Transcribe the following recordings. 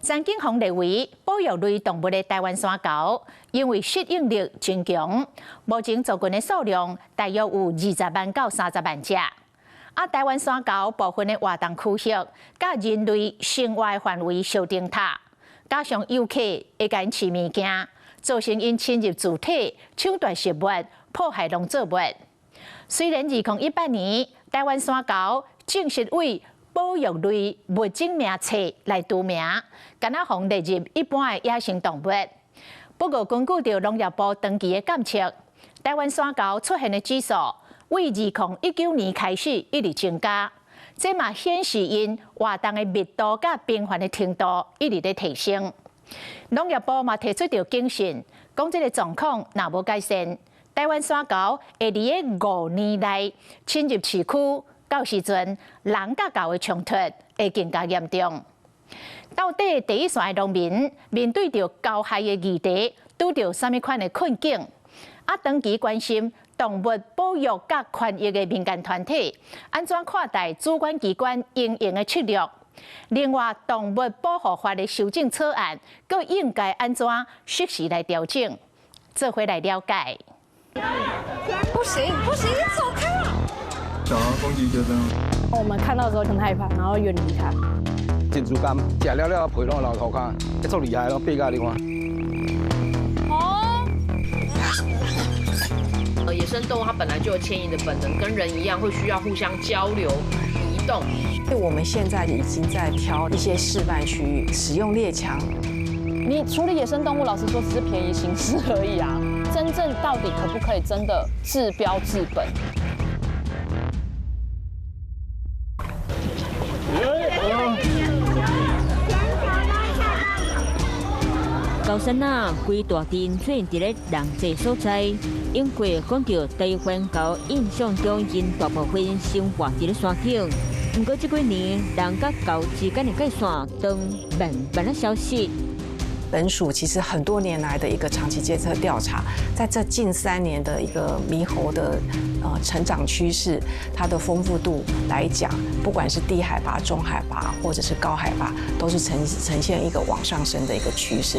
陳景鴻認為，保育類動物的台灣山猴，因為適應力真強，目前族群的數量大約有20萬到30萬隻。啊，台灣山猴部分的活動區域，佮人類生活範圍相重疊，加上遊客會共𪜶飼物件，造成𪜶侵入住體、搶奪食物、破壞農作物。雖然2018年台灣山猴正式為保育類物種名冊來除名，敢若予列入一般的野生動物。不過，根據著農業部長期的監測，台灣山猴出現的指數，為2019年開始一直增加，這嘛顯示𪜶活動的密度佮頻繁的程度一直咧提升。農業部嘛提出著警訊，講這个狀況若無改善，台灣山猴會佇个5年內侵入市區。到時陣，人佮猴的衝突會更加嚴重。到底第一線的農民面對著猴害的議題，拄著啥物款的困境？啊，長期關心動物保育佮權益的民間團體，按怎看待主管機關因應的策略？另外，動物保護法的修正草案，閣應該按怎適時來調整？做伙來了解。不行不行，你走開啊！想要攻擊就這樣。我們看到的時候很害怕，然後遠離它。真珠柑食了了，皮攏流塗跤，彼足厲害咯，爬甲你看。哦。野生動物它本來就有遷移的本能，跟人一樣會需要互相交流、移動。我們現在已經在挑一些示範區域，使用獵槍。你處理野生動物，老實說只是便宜行事而已啊！真正到底可不可以真的治標治本？猴山仔規大陣出現佇咧人濟所在，英國講著台灣猴，印象中𪜶大部分生活佇咧山頂。毋過這幾年，人佮猴之間的界線，當慢慢仔消失。本署其實很多年來的一個長期監測調查，在這近3年的一個獼猴的成長趨勢，它的豐富度來講，不管是低海拔、中海拔或者是高海拔，都是呈現一個往上升的一個趨勢。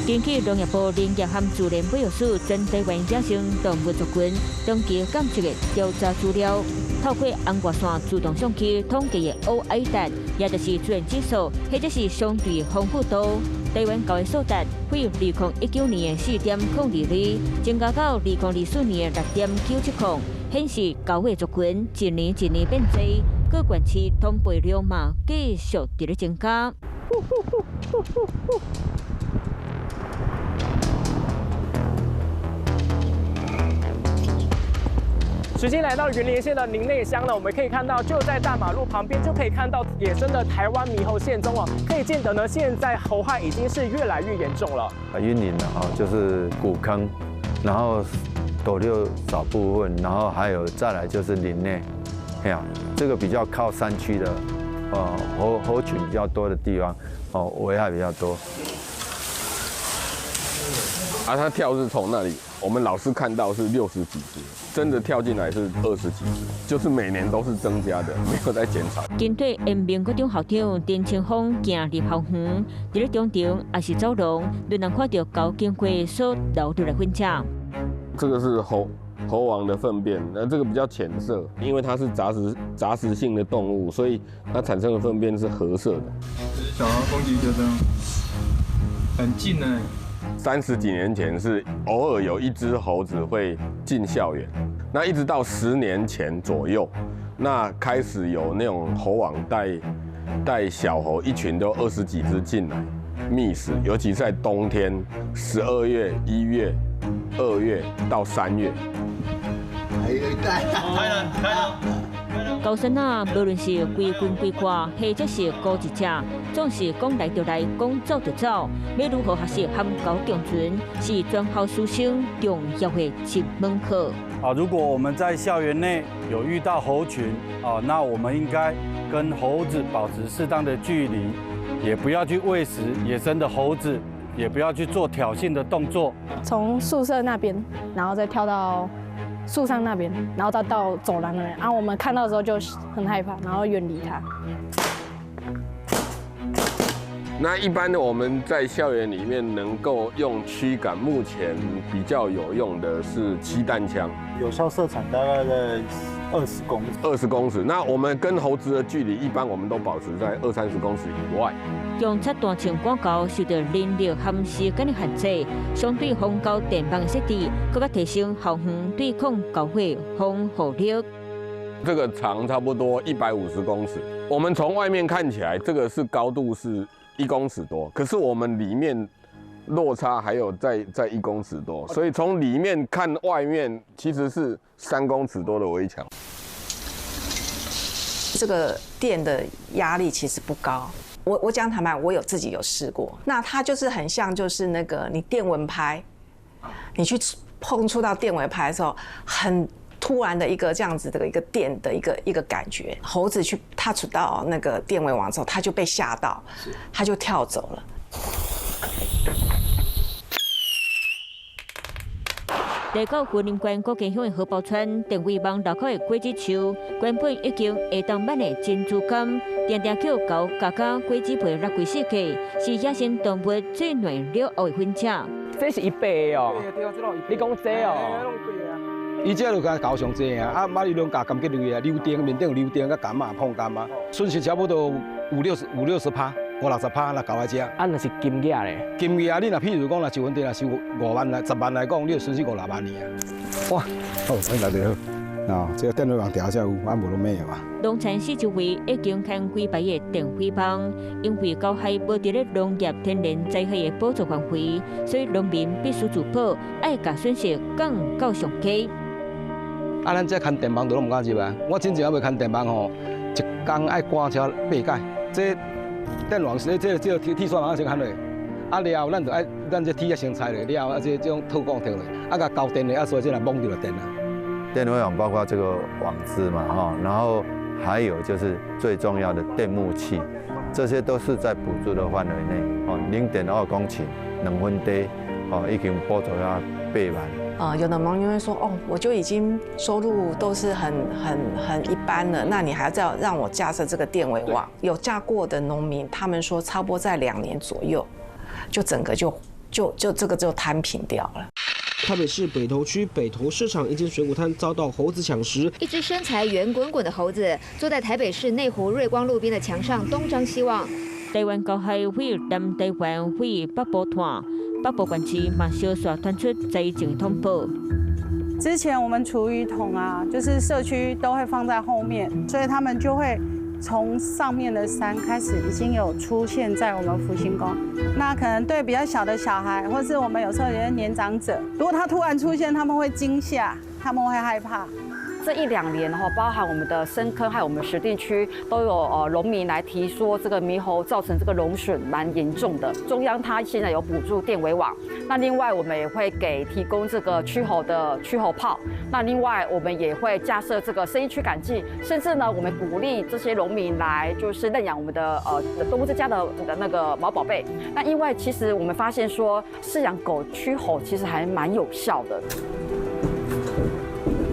根據農業部林業和自然保育署全台灣野生動物族群長期監測的調查資料，透過紅外線自動相機統計的 OI 值，也就是自然指數，或者是相對豐富度。台灣猴的數值為2019年的4.02，增加到2024年的6.97，顯示猴的族群一年一年變濟，各縣市統計量嘛繼續佇咧增加。時間來到雲林縣的林內鄉呢，我們可以看到，就在大馬路旁邊就可以看到野生的台灣獼猴現蹤哦。可以見得呢，現在猴害已經是越來越嚴重了。啊，雲林的哈，就是古坑，然後斗六少部分，然後還有再來就是林內，哎呀，這個比較靠山區的，猴群比較多的地方，哦，危害比較多。啊，他跳是從那裡，我們老師看到是60幾隻，真的跳進來是20幾隻，就是每年都是增加的，沒有在減少。根據延平國中校長陳清峰行入校園，佇咧中庭抑是走廊，都能看著猴經過所留落來糞跡。這個是猴王的糞便，那這個比較淺色，因為它是雜食性的動物，所以它產生的糞便是褐色的。想要攻擊就這樣，很近呢。30幾年前是偶爾有一隻猴子會進校園，那一直到10年前左右，那開始有那種猴王帶小猴一群都20幾隻進來覓食，尤其在冬天，12月、1月、2月到3月。開了，開了。猴山仔，無論是規群規掛，或者是孤一隻，總是講來就來，講走就走。欲如何學習和猴共存，是全校師生重要的一門課。啊，如果我們在校園內有遇到猴群，啊，那我們應該跟猴子保持適當的距離，也不要去餵食野生的猴子，也不要去做挑釁的動作。從宿舍那邊，然後再跳到樹上那邊，然後再到走廊那邊，然後我們看到的時候就很害怕，然後遠離它。那一般的我们在校园里面能够用驱赶，目前比较有用的是漆弹枪，有效射程大概在20公尺。20公尺。那我们跟猴子的距离，一般我们都保持在二三十公尺以外。用漆弹枪赶猴受到人力和时间的限制，相对防猴电网的设置，阁较提升校园对抗猴的防护力。这个长差不多150公尺，我们从外面看起来，这个是高度是1公尺多，可是我们里面落差还有在1公尺多，所以从里面看外面其实是3公尺多的围墙。这个电的压力其实不高。我讲坦白，我有自己有试过，那它就是很像就是那个你电蚊拍，你去碰触到电蚊拍的时候，很突然的一个这样子的一个电的一个感觉，猴子去 touch 到那个电围网之后，它就被吓到，它就跳走了。来到云林县古根乡的荷包村电围网路口的果子树，原本已经下当满的珍珠柑，定定予猴咬甲果子皮落规四界，是野生动物最软了后的分者。这是伊爬的哦，你讲这哦。伊这就共猴上济啊，啊，马里拢咬柑橘类啊，柳丁面顶有柳丁，佮柑仔碰柑仔，损失差不多五六十五六十趴，五六十趴，若猴来食。啊，若是金额咧？金额你若譬如讲，若一分地若收5万来、10万来讲，你就损失五六万尔啊。哇，好，你来就好。啊，这个电围网调才有，啊，无拢没有啊。农田四周围已经牵几排的电围网，因为猴害无伫咧农业天然灾害的补助范围，所以农民必须自保，爱共损失降到上低。啊，咱这牵电网都拢毋敢入啊！我真正犹未牵电网吼，一工爱赶车八摆。这电网是这铁线网先牵落，啊了后咱就爱咱这铁仔先拆落，了后啊这种套钢套落，啊共交电的啊，所以这来摸著就电啊。电围网包括这个网子嘛，哈，然后还有就是最重要的电木器，这些都是在补助的范围内，哦，0.2公顷2分地，哦，已经补助了8万。有的农民会说，哦，我就已经收入都是很一般了，那你还要再让我架设这个电围网？有架过的农民，他们说差不多在2年左右，就整个就这个就摊平掉了。台北市北投区北投市场一间水果摊遭到猴子抢食，一只身材圆滚滚的猴子坐在台北市内湖瑞光路边的墙上东张西望。台湾猴害位于南台湾位北部段，北部县市嘛相续传出灾情通报。之前我们厨余桶啊，就是社区都会放在后面，所以他们就会从上面的山开始，已经有出现在我们福兴宫。那可能对比较小的小孩，或是我们有时候有些年长者，如果他突然出现，他们会惊吓，他们会害怕。这一两年哈，包含我们的深坑还有我们石碇区，都有农民来提说这个猕猴造成这个农损蛮严重的。中央它现在有补助电围网，那另外我们也会给提供这个驱猴的驱猴炮，那另外我们也会架设这个声音驱赶器，甚至呢，我们鼓励这些农民来就是认养我们的动物之家的那个毛宝贝。那因为其实我们发现说饲养狗驱猴其实还蛮有效的。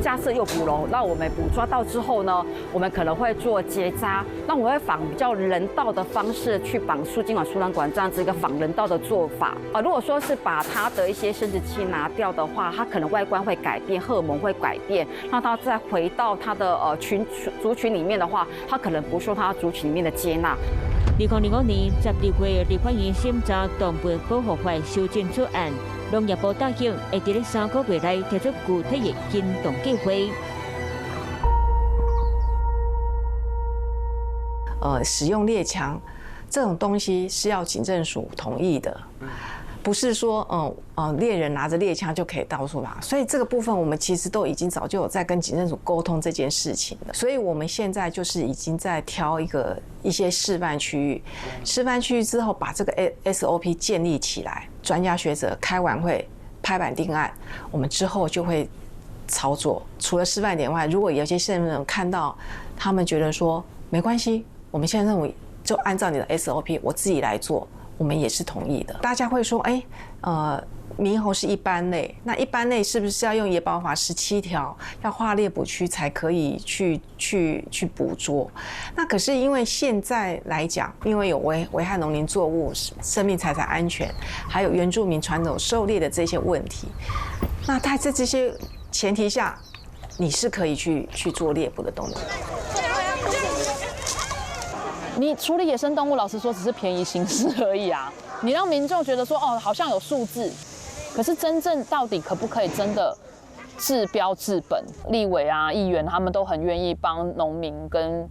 架设诱捕笼，那我们捕抓到之后呢，我们可能会做结扎，那我会仿比较人道的方式去绑输精管、输卵管这样子一个仿人道的做法啊。如果说是把它的一些生殖器拿掉的话，它可能外观会改变，荷尔蒙会改变，那它再回到它的族群里面的话，它可能不受它族群里面的接纳。2025年12月，立法院审查动物保护法修正草案。农业部答应会伫咧3个月内提出具体的行动计划。使用猎枪这种东西是要警政署同意的，不是说，猎人拿着猎枪就可以到处跑。所以这个部分我们其实都已经早就有在跟警政署沟通这件事情了。所以我们现在就是已经在挑一些示范区域，示范区域之后把这个 SOP 建立起来，专家学者开完会拍板定案，我们之后就会操作。除了示范点外，如果有些县政府看到，他们觉得说没关系，我们现在认为就按照你的 SOP，我自己来做，我们也是同意的。大家会说，哎，猕猴是一般类，那一般类是不是要用野保法17条，要划猎捕区才可以去捕捉？那可是因为现在来讲，因为有危害农林作物、生命财产安全，还有原住民传统狩猎的这些问题，那它在这些前提下，你是可以去做猎捕的动作。你处理野生动物，老实说只是便宜行事而已啊！你让民众觉得说，哦，好像有数字。可是真正到底可不可以真的治标治本？立委啊、议员他们都很愿意帮农民跟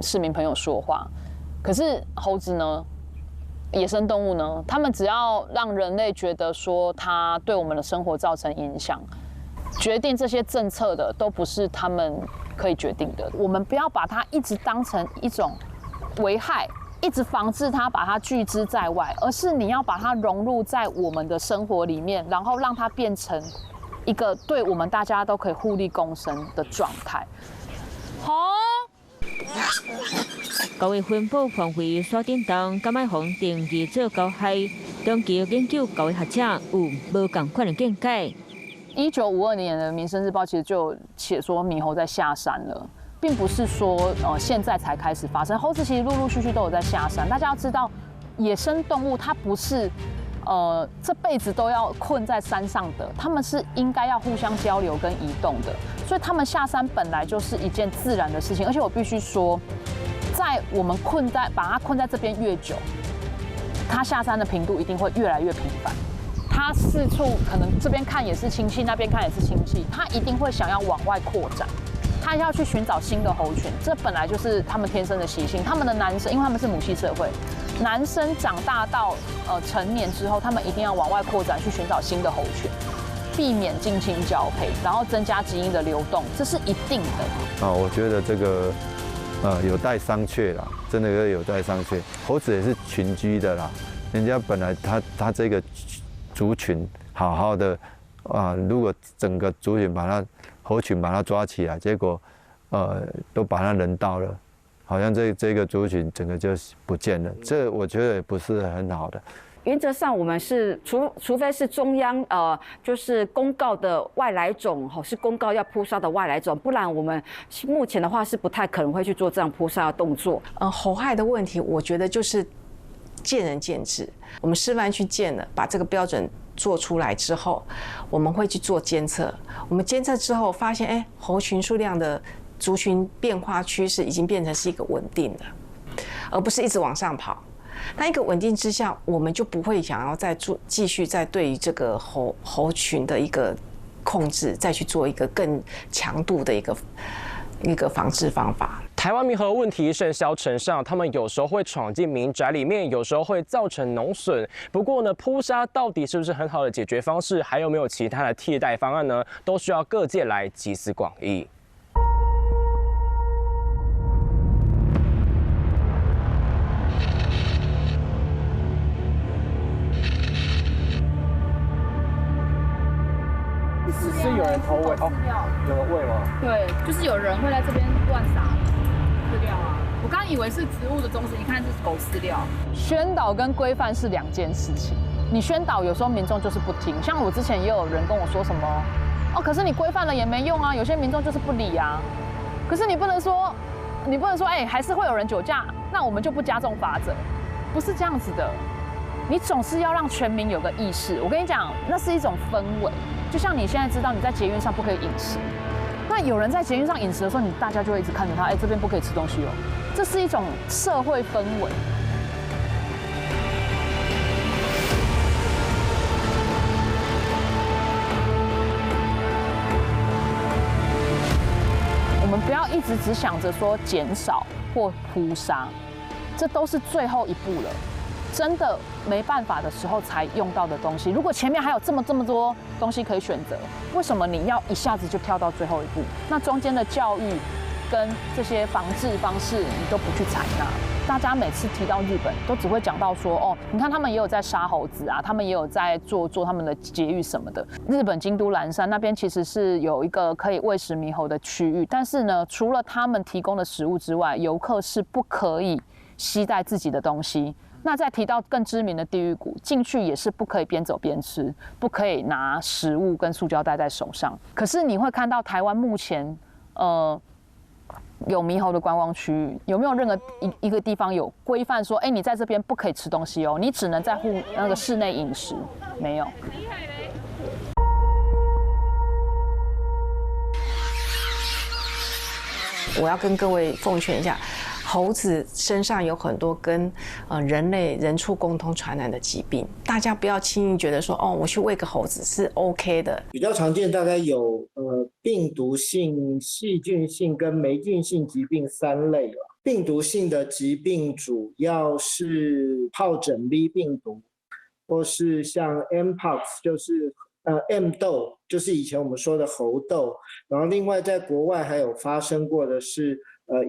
市民朋友说话。可是猴子呢？野生动物呢？他们只要让人类觉得说它对我们的生活造成影响，决定这些政策的都不是他们可以决定的。我们不要把它一直当成一种危害。一直防治它，把它拒之在外，而是你要把它融入在我们的生活里面，然后让它变成一个对我们大家都可以互利共生的状态。好。狗的分布范围山顶洞，敢爱予定义做狗害？长期研究狗的学者有无仝款的见解？1952年的《民生日报》其实就写说猕猴在下山了。并不是说现在才开始发生，猴子其实陆陆续续都有在下山。大家要知道，野生动物它不是这辈子都要困在山上的，他们是应该要互相交流跟移动的，所以他们下山本来就是一件自然的事情。而且我必须说，在我们把它困在这边越久，它下山的频度一定会越来越频繁。它四处可能这边看也是亲戚，那边看也是亲戚，它一定会想要往外扩展。他要去寻找新的猴群，这本来就是他们天生的习性。他们的男生，因为他们是母系社会，男生长大到成年之后，他们一定要往外扩展去寻找新的猴群，避免近亲交配，然后增加基因的流动，这是一定的。啊，我觉得这个有待商榷啦，真的有待商榷。猴子也是群居的啦，人家本来他这个族群好好的啊，如果整个族群把它猴群把它抓起来，结果，都把它人道了，好像这个族群整个就不见了。这我觉得也不是很好的。原则上，我们是除非是中央就是公告的外来种，吼，是公告要扑杀的外来种，不然我们目前的话是不太可能会去做这样扑杀的动作。猴害的问题，我觉得就是见仁见智。我们示范区建了，把这个标准做出来之后，我们会去做监测。我们监测之后发现，哎，猴群数量的族群变化趋势已经变成是一个稳定的，而不是一直往上跑。那一个稳定之下，我们就不会想要再做继续再对于这个猴群的一个控制，再去做一个更强度的一个防治方法。台湾猕猴问题甚嚣尘上，他们有时候会闯进民宅里面，有时候会造成农损。不过呢，扑杀到底是不是很好的解决方式？还有没有其他的替代方案呢？都需要各界来集思广益。是有人投喂哦，有人喂吗？对，就是有人会在这边乱撒饲料啊。我刚以为是植物的种子，一看是狗饲料。宣导跟规范是两件事情。你宣导有时候民众就是不听，像我之前也有人跟我说什么，哦，可是你规范了也没用啊，有些民众就是不理啊。可是你不能说，你不能说，哎，还是会有人酒驾，那我们就不加重罚则，不是这样子的。你总是要让全民有个意识。我跟你讲，那是一种氛围。就像你现在知道你在捷运上不可以饮食，那有人在捷运上饮食的时候，你大家就会一直看着他，哎，这边不可以吃东西哦。这是一种社会氛围。我们不要一直只想着说减少或扑杀，这都是最后一步了。真的没办法的时候才用到的东西。如果前面还有这么这么多东西可以选择，为什么你要一下子就跳到最后一步？那中间的教育跟这些防治方式你都不去采纳。大家每次提到日本，都只会讲到说，哦，你看他们也有在杀猴子啊，他们也有在做做他们的节育什么的。日本京都岚山那边其实是有一个可以喂食猕猴的区域，但是呢，除了他们提供的食物之外，游客是不可以携带自己的东西。那再提到更知名的地狱谷，进去也是不可以边走边吃，不可以拿食物跟塑胶袋在手上。可是你会看到台湾目前，有獼猴的观光区域，有没有任何一个地方有规范说，哎，你在这边不可以吃东西哦，你只能在户那个室内饮食？没有。我要跟各位奉劝一下，猴子身上有很多跟人类人畜共同传染的疾病，大家不要轻易觉得说哦，我去喂个猴子是 OK 的。比较常见大概有病毒性、细菌性跟霉菌性疾病三类了。病毒性的疾病主要是疱疹 V 病毒，或是像 Mpox，就是M 痘，就是以前我们说的猴痘。然后另外在国外还有发生过的是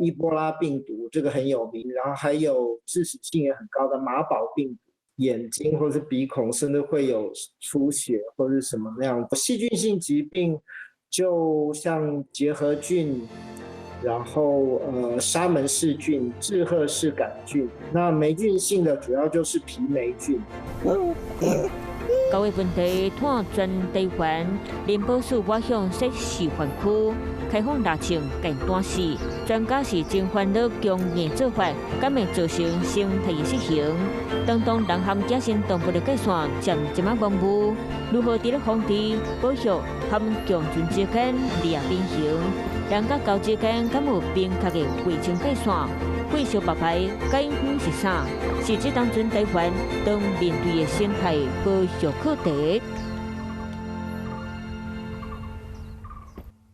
伊波拉病毒，这个很有名，然后还有致死性也很高的马宝病毒，眼睛或是鼻孔甚至会有出血或是什么那样。细菌性疾病就像结核菌，然后沙门氏菌、志贺氏杆菌。那霉菌性的主要就是皮霉菌。狗的问题拖全台湾，林宝树我向设示范区开放六成简单死，专家是真烦恼强硬做法，敢会造成生态的失衡？当当人和野生动物的界线渐渐仔模糊，如何伫咧防治、保育和共存之间掠平衡？人佮狗之间敢有明确的划清界线？废烧白牌解远是啥？是这当阵台湾当面对的生态保育课题。